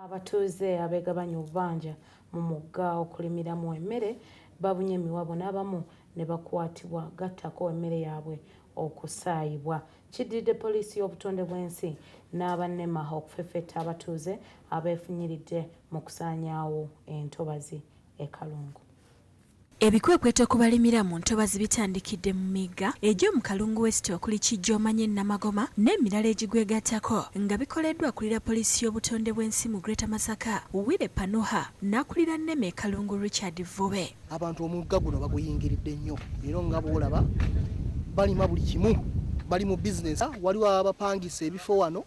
Abatuuze abeegabanya obubanja mu mugga okulimiramu emmere babunye emiwabo n'abamu ne bakwatibwa gattako emmere yaabwe okusaayibwa. Kiddiridde poliisi y'obutonde bw'ensi n'aba NEMA okufeffetta abatuuze abeefunyiridde mu kusaanyaawo entobazi e Kalungu. Ebikwekweto ku balimira mu ntobazi bitandikidde mu migga egy'omu Kalungu West okuli Kijjoomanyi Namagoma n'emirala egigwegattako nga bikoleddwa akulira poliisi y'obutonde bw'ensi mu Greater Masaka, Willy Panuha n'akulira NEMA e Kalungu Richard Vvube. Abantu omugga guno baguyingiridde nnyo era nga bw'olaba balima buli kimu, bali mu bizinesi. Waliwo abapangisa ebifo wano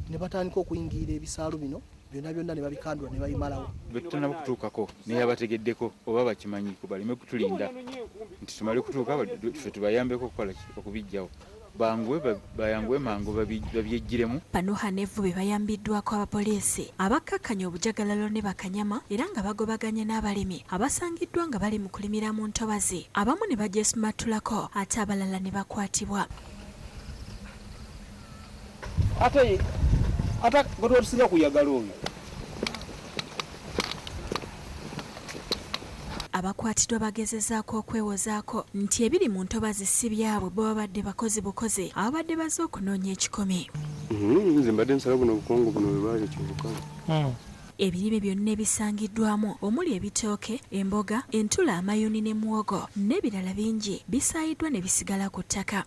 ne batandika okuyingirira ebisaalu bino byonna byonna ne babikandula ne babimalawo. Betutanaba kutuukako naye abategeddeko oba bakimanyiiko baleme kutulinda nti tumale kutuuka ffe tubayambeko okukola okubiggyawo banguwe bayanguwe mangu babyeggyiremu. Panuha ne Vvube bayambiddwako abapoliisi abakkakkanya obujagalalo ne bakanyama era nga bagobaganye n'abalimi abasangiddwa nga bali mu kulimira mu ntobazi abamu ne bagyesimattulako ate abalala ne bakwatibwa. Ate ate gwe tusinga kuyagala oyo. Abakwatiddwa bagezezaako okwewozaako nti ebiri mu ntobazi si byabwe bo babadde bakozi bukozi ababadde bazze okunoonya ekikumi. Nze mbadde nsala buno obukongo buno bwe baali kyobukalo. Ebirime byonna ebisangiddwamu omuli ebitooke, emboga, entula, amayuuni ne muwogo n'ebirala bingi bisaayiddwa ne bisigala ku ttaka.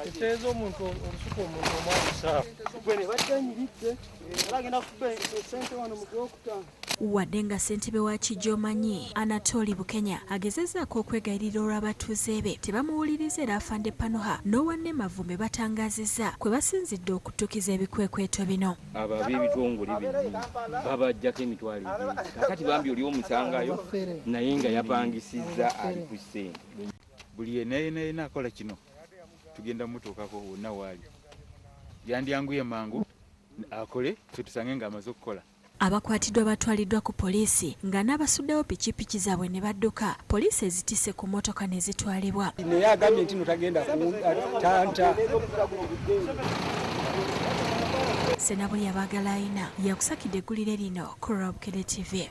Kiteeza omuntu olusuku omuntu omwamusa. Gwe ne baddanyiridde era agenda kuba essente wano mu gwokutaano. Wadde nga ssentebe wa Kijoomanyi Anatoli Bukenya agezezzaako okwegayirira olw'abatuuze be tebamuwuliriza era afande Panuha n'owa NEMA Vumbe batangaazizza kwe basinzidde okuttukiza ebikwekweto bino. Abo ab'ebitongole bennyini babaggyako emitwalo ebiri. Kaakati bambi oli omusangayo naye nga yapangisizza ali ku ssente. Buli yenna yenna yenna akola kino tugenda mutuukako wonna waali. Yandyanguye mangu akole ffe tusange ng'amaze okukola. Abakwatiddwa batwaliddwa ku poliisi nga n'abasuddewo pikipiki zaabwe ne badduka, poliisi ezitisse ku mmotoka ne zitwalibwa. Naye agambye nti no tagenda tanta. Ssenabulya Bagalayina yakusakidde eggulire lino ku Rob Kede TV.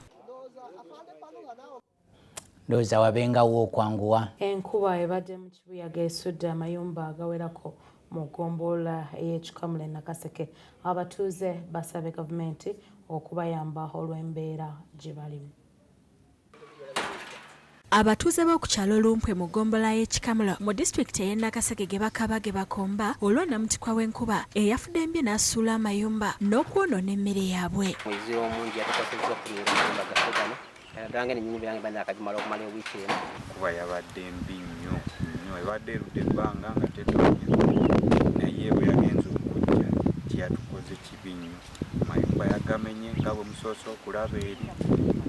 Ndowooza wabengawo okwanguwa. Enkuba ebadde mu kibuyaga esudde amayumba agawerako mu ggombolola ey'Ekikamule Nakaseke. Abatuuze basabye gavumenti okubayamba olw'embeera gye balimu. Abatuuze b'oku kyalo Lumpwe mu ggombolola y'Ekikamulo mu disitulikiti ey'e Nakaseke ge bakaba ge bakomba olwa namutikwa w'enkuba eyafudembye n'asuula amayumba n'okwonoona emmere yaabwe. Omuzira omungi yatukosezza okulinyira amayumba gaffe gano. Ddala ng'ennyumba yange bannange akagimala okumala ewiiki emu. Enkuba yabadde mbi nnyo nnyo, ebadde erudde ebbanga nga tetonnya, naye bwe yagenze okujja kyeyatukoze kibi nnyo. Amayumba yagamenye nga bwe musoose okulaba eri,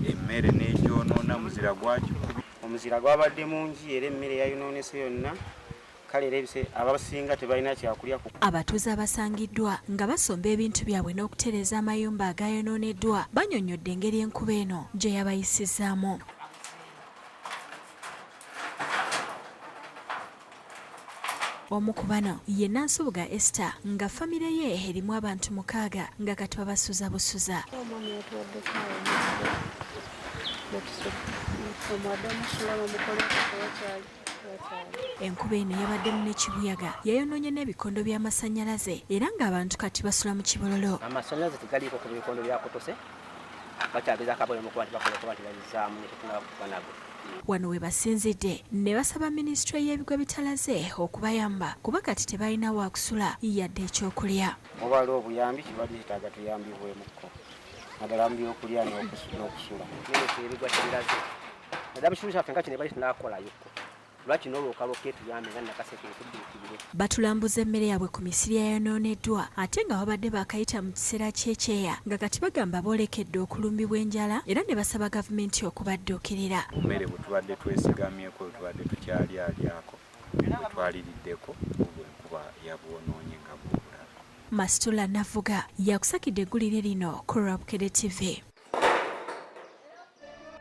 emmere n'egyonoona, muzira gwagikubye. Omuzira gwabadde mungi era emmere yayonoonese yonna. Kale era ebise abasinga tebalina kyakulya. Abatuuze abasangiddwa nga basomba ebintu byabwe n'okutereeza amayumba agayonooneddwa bannyonnyodde engeri enkuba eno gye yabayisizaamu. Omu ku bano ye Nansubuga Esther nga famire ye erimu abantu 6 nga kati babasuza busuza. Omwami yatuwaddeko awo omuwadde omusula bamukoleko tewakyali. Enkuba eno yabaddemu n'ekibuyaga yayonoonye n'ebikondo by'amasannyalaze era ng'abantu kati basula mu kibololo. Amasannyalaze tegaliiko ku bikondo byakotose, bakyagezaako abali mu kuba nti bakola okuba nti babizaamu ne tetunnaba kutuuka nago. Wano we basinzidde ne basaba minisitule y'ebigwa bitalaze okubayamba kuba kati tebalina wa kusula yadde ekyokulya. Mubala obuyambi kibadde kyetaaga tuyambibwemukko naddala mu byokulya n'okusula. Minisitule y'ebigwa tebiraze naddala mu kitundu kyaffe nga kino ebali tunaakolayokko. Lwaki n'olwoka lwokka etuyambe nga Nakaseke etudduukirire. Batulambuza emmere yaabwe ku misiri eyayonooneddwa ate nga babadde baakayita mu kiseera ky'ekyeya nga kati bagamba boolekedde okulumbibwa enjala era ne basaba gavumenti okubadduukirira. Obummere bwe tubadde twesigamyeko, bwe tubadde tukyalyaalyako, bwe twaliriddeko, obwo enkuba yabwonoonye nga bw'obulaba. Mastula Navuga yakusakidde eggulire lino ku lwa Bukedde TV.